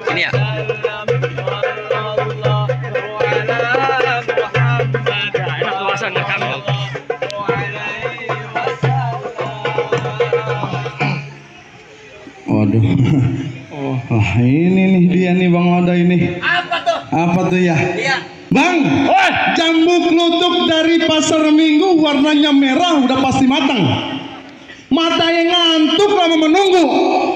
Ini ya. Enak luasan kan. Waduh. Oh, ini nih dia nih Bang Oda ini. Apa tuh? Apa tuh ya? Iya. Bang, jambu klutuk dari pasar Minggu warnanya merah udah pasti matang. Mata yang ngantuk lama menunggu.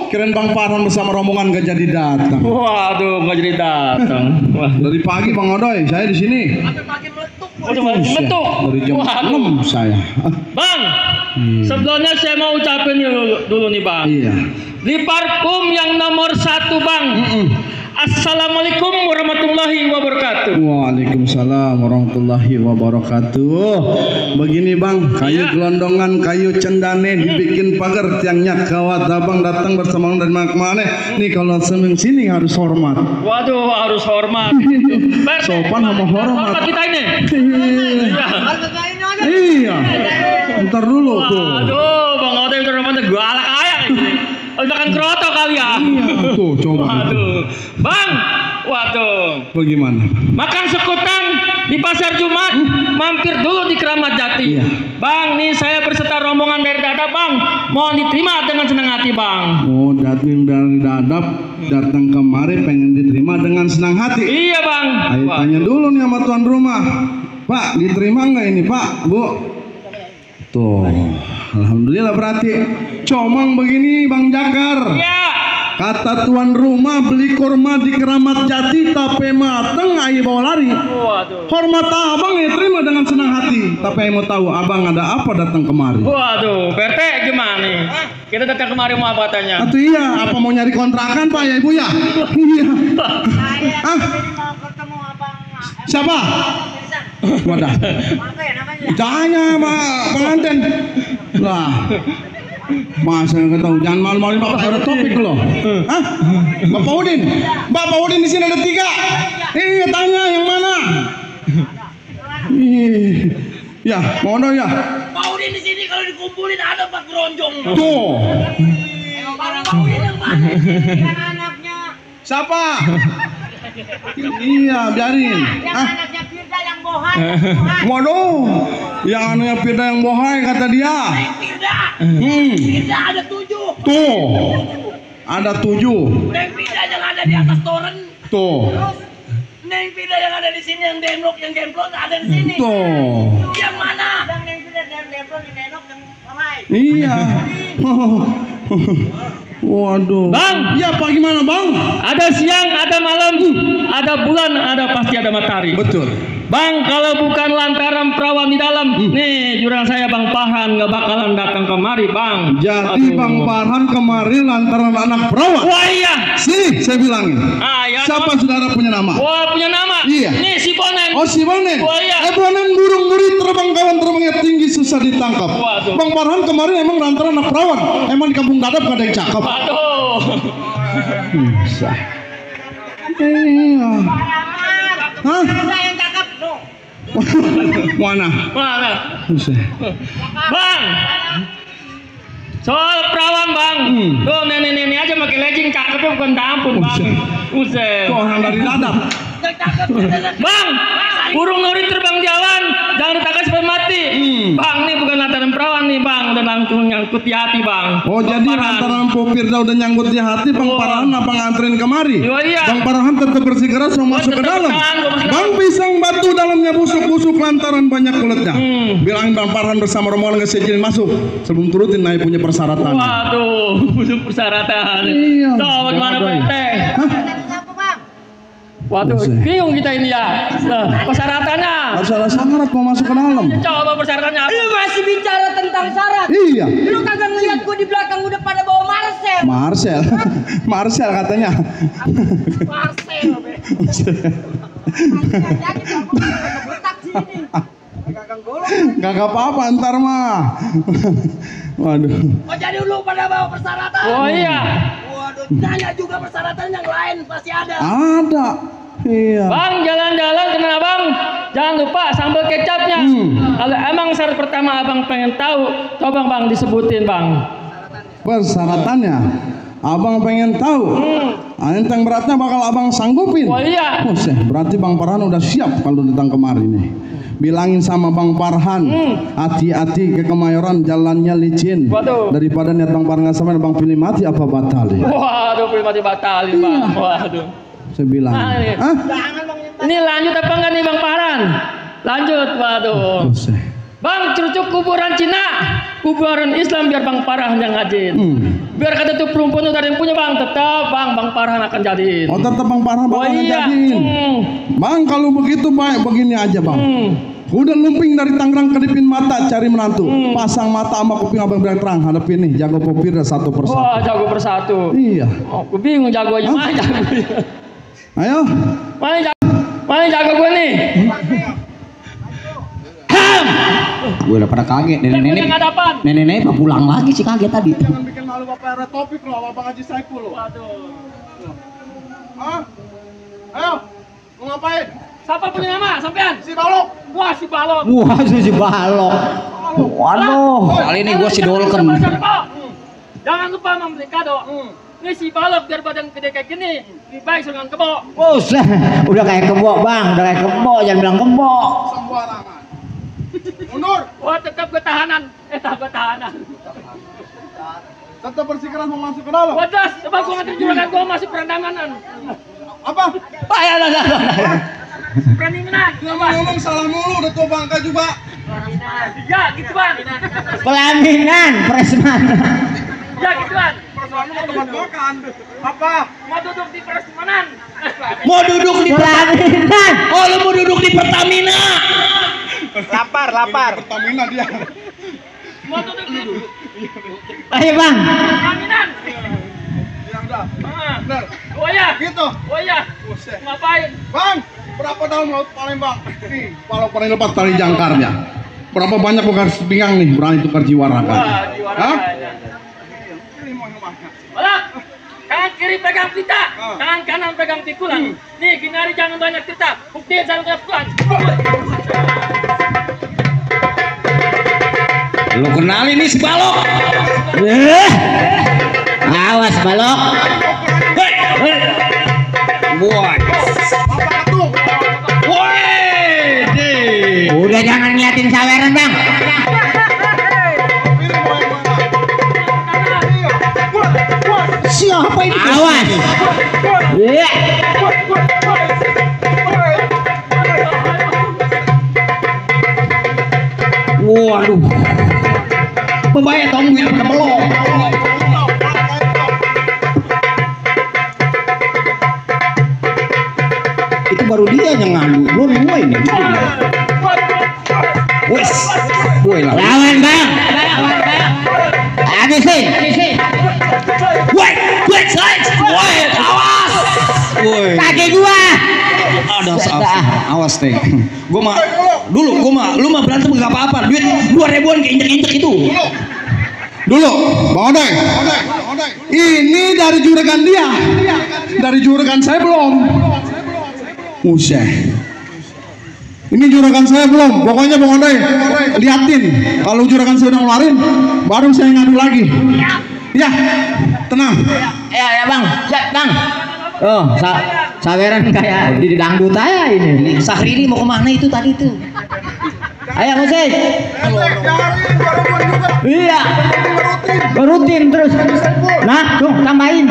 Kirain Bang Farhan bersama rombongan gak jadi datang. Waduh, nggak jadi datang. Wah, Dari pagi Bang Odoy, saya di sini. Sampai makin meletup. udah makin betul. Dari jam 6 saya. Bang, sebelumnya saya mau ucapin dulu nih Bang. Iya. Di parfum yang nomor 1 Bang. Assalamualaikum warahmatullahi wabarakatuh. Waalaikumsalam warahmatullahi wabarakatuh. Begini Bang, kayu gelondongan, kayu cendane dibikin pagar tiangnya kawat. Abang datang bersama dari mana? Nih kalau seming sini harus hormat. Waduh, harus hormat. Sopan sama hormat. Kita ini. Iya. Ntar dulu tuh. Aduh, Bang Oda udah namanya galak ayak ini. Makan kroto kali ya. Iya, tuh coba. Waduh. Bang, waduh. Bagaimana? Makan sekutan di pasar Jumat, mampir dulu di Keramat Jati. Iya. Bang, nih saya berserta rombongan dari Dadap Bang. Mohon diterima dengan senang hati Bang. Oh, datang dari Dadap, datang kemari pengen diterima dengan senang hati. Iya Bang. Ayo tanya dulu nih sama tuan rumah. Pak, diterima nggak ini Pak, Bu? Tuh, alhamdulillah berarti. Comong begini Bang Jakar. Iya. Kata tuan rumah beli kurma di Keramat Jati tapi mateng ayo bawa lari. Waduh. Hormat abang ya terima dengan senang hati. Tapi yang mau tahu abang ada apa datang kemari? Waduh, PRT gimana nih? Kita datang kemari mau apa tanya? Atau iya, apa mau nyari kontrakan Pak ya Ibu ya? Iya. Saya Ah, mau ketemu abang. siapa? Wadah. Apa ya namanya? Tanya Pak pengantin. Lah. Masa nggak tahu, jangan malu-maluin Bapak ada topik loh. Hah? Bapak Udin. Bapak Udin di sini ada 3. Iya, tanya yang mana? Ih. Ya, mono ya. Pak Udin di sini kalau dikumpulin ada Pak Geronjong. Tuh. Barang Pak Udin yang mana? Yang anaknya. Siapa? Iya, biarin. Yang Ah, anaknya Firda yang bohai. waduh. Yang anunya Firda yang bohai kata dia. Firda. Hmm. Firda ada 7. Tuh. Ada 7. Neng Firda yang ada di atas toren. Tuh. Terus Neng Firda yang ada di sini yang demlok yang gemplot ada di sini. Tuh. Yang mana? Yang Neng Firda yang demlok yang denok yang bohai. Iya. Waduh. Bang. Iya Pak, gimana Bang? Ada siang, ada malam, ada bulan, ada pasti ada matahari. Betul. Bang, kalau bukan lantaran perawan di dalam, nih jurang saya Bang Farhan nggak bakalan datang kemari Bang. Jadi Aduh. Bang Farhan kemarin lantaran anak perawan. Wah iya. Sini saya bilangin. Ah ya. Siapa saudara punya nama? Wah punya nama. Iya. Nih si Bonen. Oh si Bonen. Oh, iya. Bonen burung murid terbang kawan terbangnya tinggi susah ditangkap. Waduh. Bang Farhan kemarin emang lantaran anak perawan. Emang di kampung Dadap gak ada yang cakep. Aduh. Bisa. Iya. Hah? Ada yang cakep tuh. Mana? Mana? Bisa. Bang. Soal perawan Bang. Tuh nenek-nenek aja pakai legging cakepnya bukan tampun Bang. Buset. Tuh orang dari Dadap. Yang cakep. Bang, burung nuri terbang di awan, jangan ditakas sampai mati. Bang, ini bukan lantaran perawan nih bang, udah langsung nyangkut di hati bang. Oh Bang jadi Farhan. lantaran Popirda udah nyangkut di hati, Bang Farhan abang anterin kemari. Oh, iya. Bang Farhan tetap bersikeras mau masuk ke tetap dalam. bertahan, gua masuk ke Bang pisang batu dalamnya busuk-busuk lantaran banyak kulitnya. Bilangin Bang Farhan bersama rombongan ngesejilin masuk sebelum turutin naik punya persyaratan. Waduh, butuh persyaratan. Iya. Tahu bagaimana Ada. Pak RT? Waduh, Buset. bingung kita ini ya. Nah, persyaratannya. Harus ada syarat mau masuk ke dalam. Coba persyaratannya apa? Lu masih bicara tentang syarat. Iya. Lu kagak ngeliat gua di belakang udah pada bawa Marcel. Marcel, Marcel katanya. Marcel, be. Yakin kalau gua betak sini. Kagak golong. Gak apa-apa ntar mah. Waduh. Oh jadi lu pada bawa persyaratan? Oh iya. Waduh, nanya juga persyaratan yang lain pasti ada. Ada. Iya. Bang, jalan-jalan kemana bang? Jangan lupa sambal kecapnya. Kalau emang syarat pertama abang pengen tahu, coba bang disebutin bang. Persyaratannya. Abang pengen tahu. Enteng beratnya bakal abang sanggupin. Oh iya. Buset, berarti Bang Farhan udah siap kalau datang kemari nih. Bilangin sama Bang Farhan, hati-hati ke Kemayoran jalannya licin. Waduh. Daripada niat Bang Farhan nggak sampai, Bang pilih mati apa batalin? Waduh, mati batalin bang. Waduh. Saya bilang, Nah, ini. hah? Ini lanjut apa enggak nih bang Farhan? Lanjut, waduh. Buset. Bang, cucuk kuburan Cina, kuburan Islam biar Bang Farhan yang ngajin. Biar kata tuh perempuan udah ada yang punya bang, tetap Bang Farhan akan jadiin. Oh tetap Bang Farhan Oh bakal iya. ngejadiin. Bang kalau begitu baik begini aja Bang. Udah lumping dari Tangerang kedipin mata cari menantu. Pasang mata sama kuping abang biar terang. Hadapin nih jago Popirda satu persatu. Wah, jago persatu. Iya. Oh, aku bingung jagonya mana jago. Ayo. Mana jago gue nih? Gue udah pada kaget. Nenek-nenek Hadapan. nenek-nenek apa pulang lagi sih kaget tadi. Jangan bikin malu Bapak Era Topik loh, Bapak Haji Saiful loh. Waduh. Hah? Ayo. Mau ngapain? Siapa punya nama? Sampean? Si Balok. Wah, si balok. Wah, si balok. Waduh, kali ini gue si dolken. Jangan lupa membeli kado. Ini si balok biar badan gede kayak gini, lebih baik dengan kebo. Buset, udah kayak kebo bang, udah kayak kebo, jangan bilang kebo. Sembarangan. Mundur. Wah, tetap gue tahanan. Gue tahanan. Tetap bersikeras mau masuk ke dalam. Wadas, coba gue nganter juragan gue masuk perandanganan. Apa? Perandanganan. Ngomong salah mulu, udah tua bangka juga. Ya, gitu bang. Pelaminan, presman. Ya, gitu bang. Persoalan mau tempat makan. Apa? Mau duduk di persimanan. Mau duduk di pelaminan. Oh, lu mau duduk di Pertamina. Lapar. Pertamina dia. Mau duduk di Ayo bang. pelaminan. Ya udah. Bener. Oh ya. Gitu. Oh ya. Buset. Ngapain? Bang, berapa dalam laut Palembang? Nih, kalau paling lepas tali jangkarnya. Berapa banyak bekas pinggang nih berani tukar jiwa raga? Wah, jiwa Hah? raganya. Balak. Tangan kiri pegang pita, tangan kanan pegang pikulan. Nih, Kinari jangan banyak cerita. Buktiin sama kepuan. Lu kenal ini si balok. Awas balok. Boy. Udah jangan ngeliatin saweran bang. Siapa ini? Awas. Waduh. Pembayar tong duit ke belum. Itu baru dia yang ngadu, belum gue ini. Wes, gue lah. Lawan bang. Habisin. Wait, awas. Woi. Kaki gua. Awas teh. Gua mah lu mah berantem gak apa-apa. Duit 2.000-an keinjek-injek itu. Dulu, Bang Odeng. Ini dari juragan dia. Dari juragan saya belum. Buset. Ini juragan saya belum. Pokoknya Bang Odeng, liatin. Kalau juragan saya udah ngeluarin, baru saya ngadu lagi. Ya, tenang. Ya bang, siap bang. Oh, saweran kayak di dangdut aja ini. Sahri ini mau kemana itu tadi tuh? Ayo musik. Iya. Rutin terus. Nah, tuh tambahin.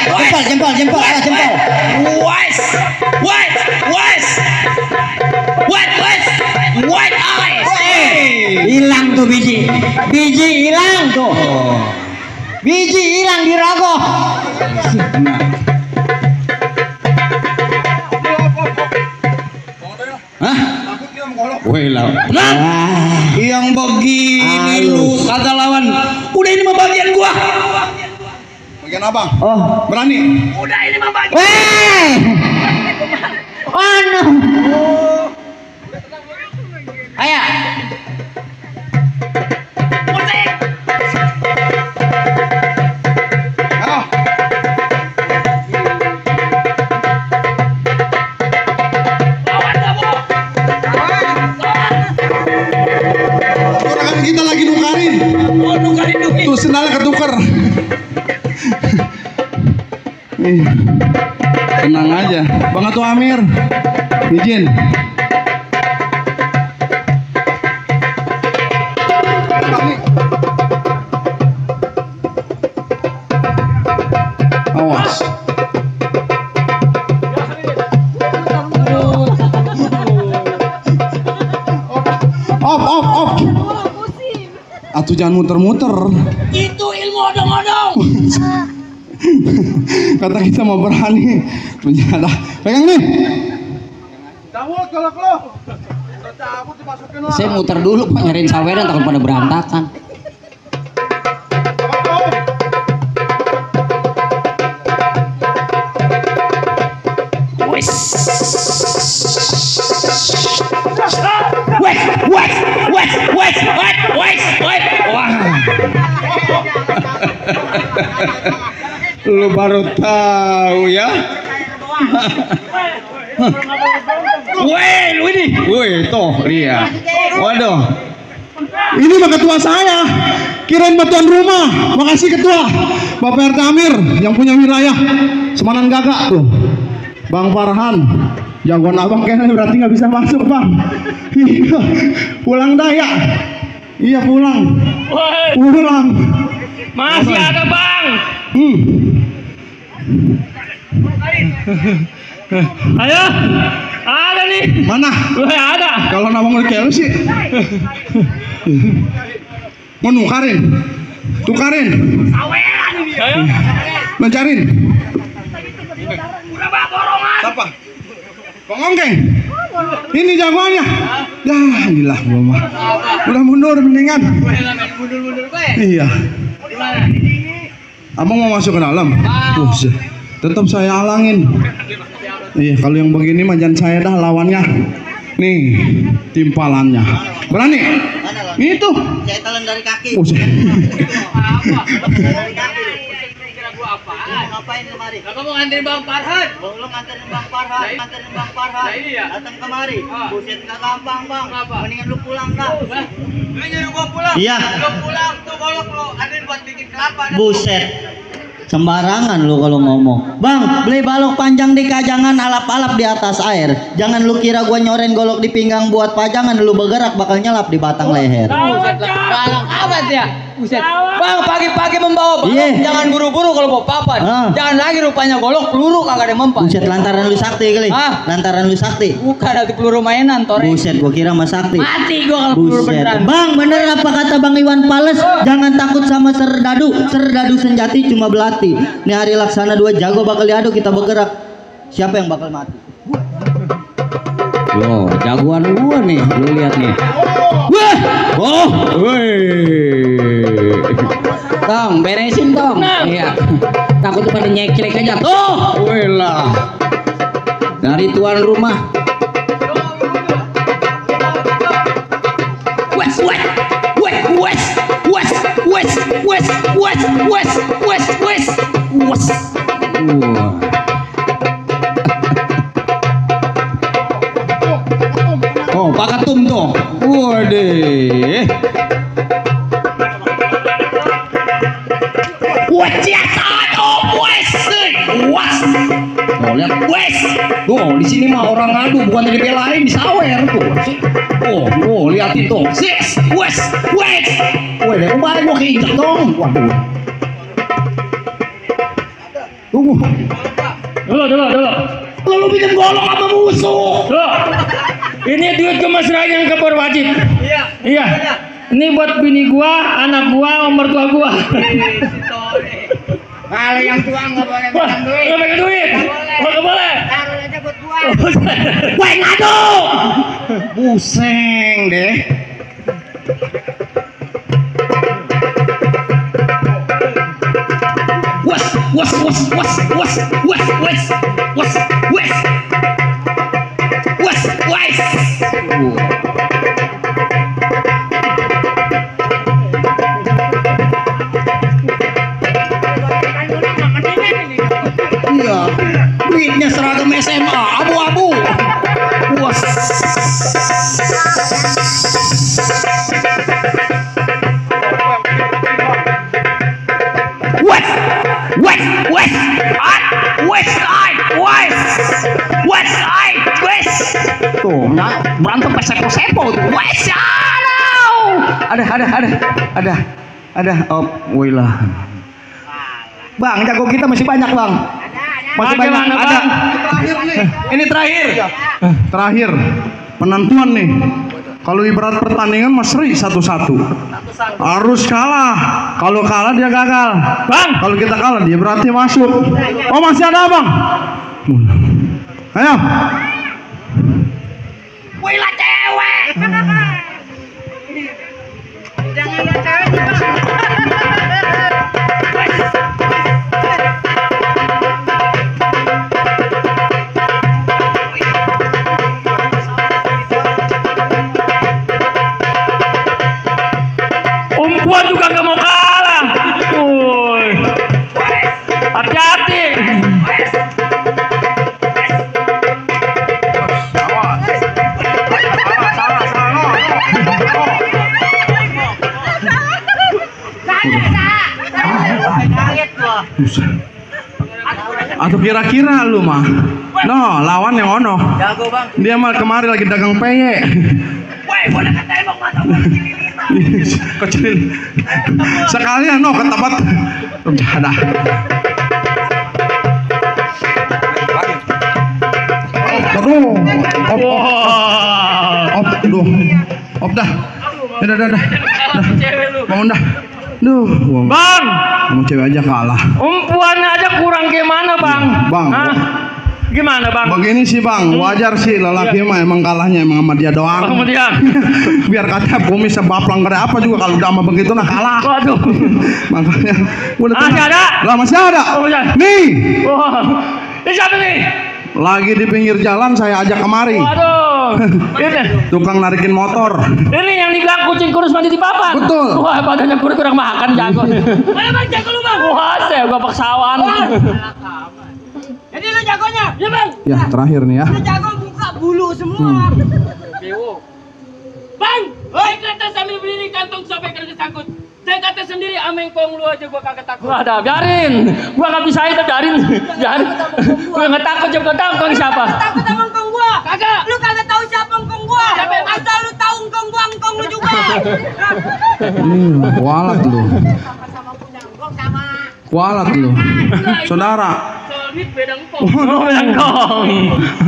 Awas kaki, jempol, awas jempol. White eyes. Hilang tuh biji hilang tuh. Biji hilang di rago. Hah? Weh lah. Nah, yang begini lu kata lawan. Udah ini mah bagian gua. Bagian abang. Oh, Berani. Udah ini mah bagi. weh. Oh no. Ayo. Musik. Ayo. Lawan kamu. Orang kita lagi nukarin. Oh, nukarin duit. Tuh sendalnya ketuker. Tenang aja. Bang Atu Amir. Izin. Awas. Op. Atuh jangan muter-muter. Itu ilmu odong-odong. Kata kita mau berani menjadah. Pegang nih. Cabut kalau. Cabut dimasukin lah. Saya muter dulu Pak nyariin saweran takut pada berantakan. Lu baru tahu ya. Wih, toh lihat. Waduh. Ini mah ketua saya. Kirain batuan rumah. Makasih ketua. Bapak RT Amir yang punya wilayah Semanan Gagak tuh. Bang Farhan. Jagoan abang kayaknya berarti nggak bisa masuk bang. Iya. Pulang dah ya. Iya pulang. Pulang. Masih ada bang. Ayo, ada nih. Mana? Wah, ada. Kalau nama mau kayak sih. Mau nukarin. Tukarin. Awean ini. Ayo. Mencarin. Udah bak borongan. Siapa? Pengongkeng. Ini jagoannya. Ya, inilah gua mah. Udah mundur mendingan. Mundur-mundur baik. Iya. Abang mau masuk ke dalam? Buset. Tetap saya halangin. Iya, kalau yang begini mah jangan saya dah lawannya. Nih, timpalannya. Berani? Itu. Saya telan dari kaki. Buset. Ngapain kemari? Kamu mau nganterin Bang Farhan? Belum nganterin Bang Farhan, Nah, ini ya. datang kemari. Ah. Buset nggak gampang bang. Kenapa? Mendingan lu pulang dah. Lu nyuruh gua pulang. Iya. Lu pulang tuh golok lu adein buat bikin kelapa. Buset. Sembarangan lu kalau ngomong. Bang, beli balok panjang di kajangan, alap-alap di atas air. Jangan lu kira gua nyoren golok di pinggang buat pajangan, lu bergerak bakal nyelap di batang leher. Balong amat ya. Buset. Bang, pagi-pagi membawa balong, Iya. jangan buru-buru kalau bawa papan. Ah. Jangan lagi rupanya golok peluru kagak ada mempan. Buset, lantaran lu sakti kali. Ah. Lantaran lu sakti. Bukan itu peluru mainan, Tore. Buset, gua kira mas sakti. Mati gua kalau peluru Buset. beneran. Bang, bener apa kata Bang Iwan Pales? Jangan takut sama serdadu. Serdadu senjati cuma belati. Nih hari laksana 2 jago bakal diadu, kita bergerak. Siapa yang bakal mati? Loh, jagoan gua nih, lu lihat nih. Wah! Oh, woi. Tong, beresin tong. Iya. Takut pada nyeklek aja. Tuh. Wih lah. Dari tuan rumah. Wes. Oh, Pak Ketum tuh. Waduh. Tuh, lihat, wes. Tuh, di sini mah orang ngadu bukan dibelain, disawer tuh. Tuh, lihat itu. Sis, wes. Weh, deh, kemarin gua keinjak dong. Waduh. Tunggu. Dulu. Lu bikin golong sama musuh. Loh, ini duit kemesraan yang wajib. Iya. Ini buat bini gua, anak gua, mertua gua. Kalau yang tua nggak boleh Wah, pegang duit. nggak pakai duit. Nggak boleh. Taruh aja buat gua. Weh, ngadu. Buseng deh. Iya, duitnya seragam SMA, abu-abu. Wes. Tuh, berantem sepo-sepo tuh. Wes, ada. Oh, wailah. Bang, jago kita masih banyak, Bang. Masih banyak. Bagaimana, Ada. Bang? Ini terakhir. Terakhir penentuan nih. Kalau ibarat pertandingan mas seri 1-1. Harus kalah. Kalau kalah dia gagal. Bang, Kalau kita kalah dia berarti masuk. Oh masih ada bang. Ayo. Wila cewek. Jangan ada cewek. umpuan juga nggak mau kalah. Woi, hati-hati. Atau kira-kira lu mah. No, lawan yang ono. Jago bang. Dia mah kemarin lagi dagang peye. Woi, boleh ketembak mata gua Kecilin. Sekalian no ke tempat. Ada. Aduh. Aduh. Dah. Dah. Bangun dah. Duh, Bang, kamu cewek aja kalah. umpuan aja kurang gimana bang? Bang. Hah? Gimana bang? Begini sih bang, wajar sih lelaki mah emang kalahnya emang sama dia doang. Kemudian, Biar kata bumi sebab langgar apa juga kalau udah sama begitu nah kalah. waduh, Makanya udah masih tenang. ada? Lah masih ada. Oh, masih ada. Nih, Wah, ini siapa nih? lagi di pinggir jalan saya ajak kemari. Waduh, ini. Tukang narikin motor. Ini yang dibilang kucing kurus mandi di papan. Betul. Wah, badannya kurang makan jago. Ayo bang, jago lu bang. Wah, saya gua paksawan. Jadi lu jagonya. Ya bang. Ya terakhir nih ya. Lu jago buka bulu semua. Bang, naik ke atas sambil berdiri kantong sampai kerja takut. Dan kata sendiri amengkong lu aja gua kagak takut. Wah, dah biarin. Gua nggak bisa itu, biarin. Gua nggak takut juga takut siapa? Takut sama engkong gua. Kagak. Lu kagak tahu siapa engkong gua. Asal lu tahu engkong gua, engkong lu juga. Kualat lu. Sama punya engkong sama. Kualat lu. Saudara. Solid beda engkong. Oh, belangkong.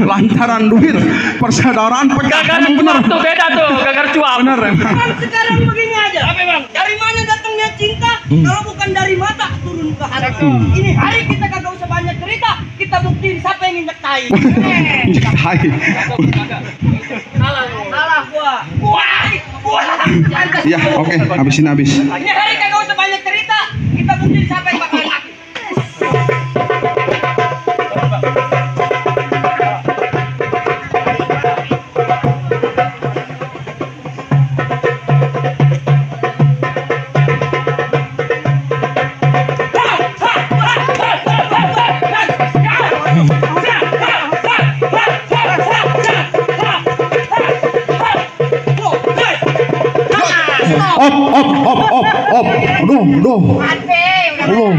Lantaran duit persaudaraan pecah. Gagar Emang bener. cuap tuh beda tuh, gagar cuap. Bener emang. Kan sekarang begini aja. Apa bang? Dari mana datangnya cinta? Kalau bukan dari mata turun ke hati. Ini hari kita kagak usah banyak cerita. Kita buktiin siapa yang injek tai. Hai. Salah gua. Gua. Ya oke, habisin habis. Ini hari kagak usah banyak cerita. Kita buktiin siapa yang bakal mati. Op. Aduh. Oh.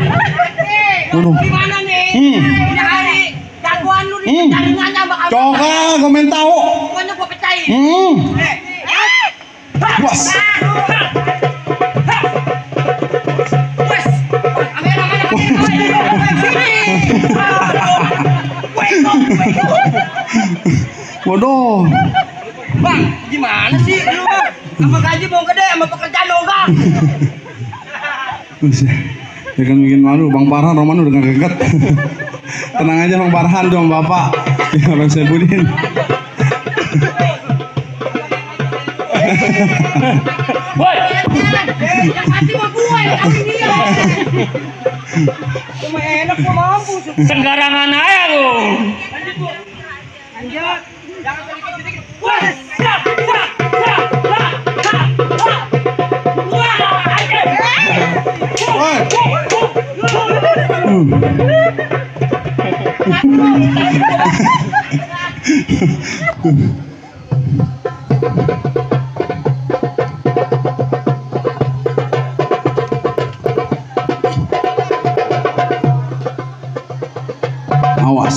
Waduh. Gimana nih? Ini hari jagoan lu nih, jaringannya bakal Coba komen tahu. pokoknya gua pecahin. Bos. Waduh. Bang, gimana sih lu bang? Sama gaji mau gede, sama pekerjaan ogah. Buset. Ya kan bikin malu Bang Farhan Roman udah ngeget. Tenang aja Bang Farhan dong Bapak. Ya Bang Sebudin. Woi, Yang pasti mah gue, tapi dia. Cuma enak gua mampu. sembarangan aja lu. Lanjut. Jangan sedikit-sedikit. Wah, siap. Awas.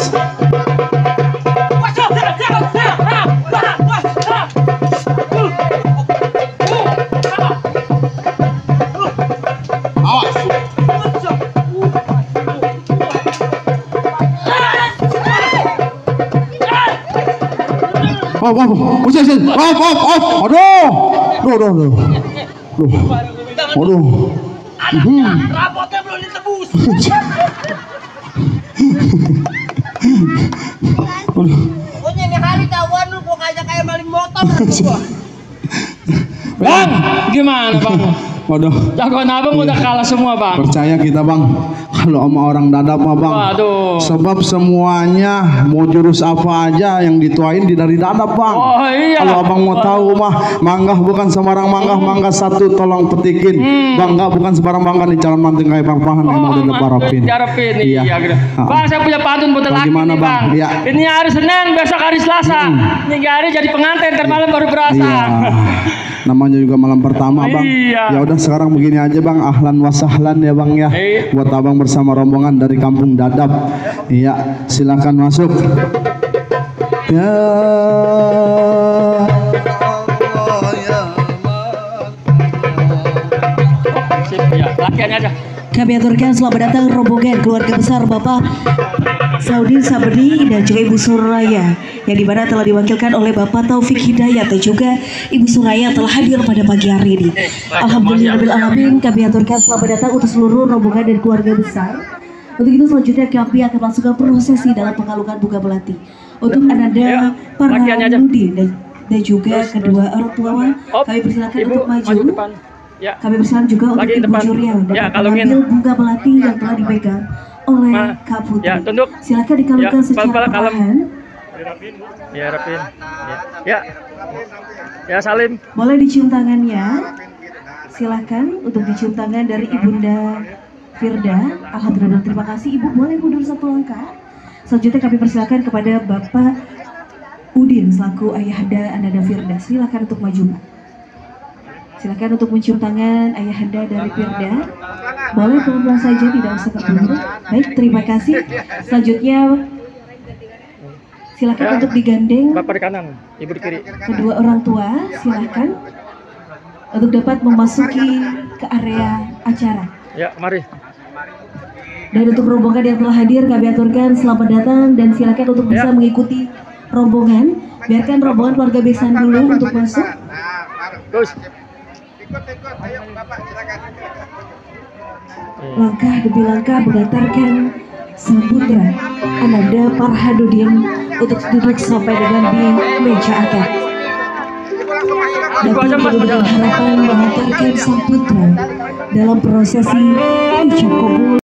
Aduh. Rapotnya belum ditebus. Pokoknya ini hari tahuan lu gua kayak maling motor gua. Bang, gimana bang? Waduh. Jagoan abang udah kalah semua bang. Percaya kita Bang, kalau sama orang dadap mah Bang. Waduh. Sebab semuanya mau jurus apa aja yang dituain dari dadap Bang. Oh iya. Kalau abang mau tahu mah, manggah bukan sembarang manggah satu tolong petikin. Bangga bukan sembarang bangga nih calon mantu kayak Bang Farhan emang udah diharapin. Diharapin iya. Gitu. Bang saya punya pantun buat laki Bagaimana, nih bang. Bang? Iya. Ini hari Senin, besok hari Selasa. Ini hari jadi pengantin, ntar malam baru berasa. Iya. Namanya juga malam pertama Bang. Iya. Ya udah sekarang begini aja Bang, ahlan wasahlan ya Bang ya. Iya. Buat abang bersama rombongan dari Kampung Dadap. Iya, silakan masuk. Ya. Sip, ya. Lakiannya aja. Kami aturkan selamat datang rombongan keluarga besar Bapak Saudin Sabeni dan juga Ibu Suraya yang dimana telah diwakilkan oleh Bapak Taufik Hidayat dan juga Ibu Suraya telah hadir pada pagi hari ini. Alhamdulillahirrahmanirrahim, kami aturkan selamat datang untuk seluruh rombongan dan keluarga besar. Untuk itu selanjutnya kami akan melangsungkan prosesi dalam pengalukan bunga melati untuk ananda para nudi dan juga kedua orang tua. Kami persilakan untuk maju. Depan. Ya. Kami bersalam juga untuk Lagi Ibu depan. Juriel dan Ya, mengambil kalungin. bunga melati yang telah dipegang oleh Kak Putri. Ya, tunduk. Silakan dikalungkan Ya, secara pelan-pelan, kalem. perlahan. Ya, rapin. Ya. Ya, salim. Boleh dicium tangannya. Silakan untuk dicium tangan dari Ibunda Firda. Alhamdulillah, terima kasih Ibu. Boleh mundur satu langkah. Selanjutnya kami persilakan kepada Bapak Udin selaku ayahanda Ananda Firda. Silakan untuk maju. Silakan untuk mencium tangan ayahanda dari Firda. Boleh pelan-pelan saja, tidak usah terburu. Baik, terima kasih. Selanjutnya silakan Ya. untuk digandeng Bapak di kanan, ibu di kiri. kedua orang tua. Silakan untuk dapat memasuki ke area acara. Ya, mari. Dan untuk rombongan yang telah hadir kami aturkan selamat datang dan silakan untuk bisa Ya. mengikuti rombongan. Biarkan rombongan keluarga besan dulu untuk masuk. Terus. Langkah demi langkah mengantarkan sambutan Ananda Farhadudin untuk duduk sampai dengan di meja akad. Dan dengan harapan mengantarkan sambutan dalam prosesi ucap kabul.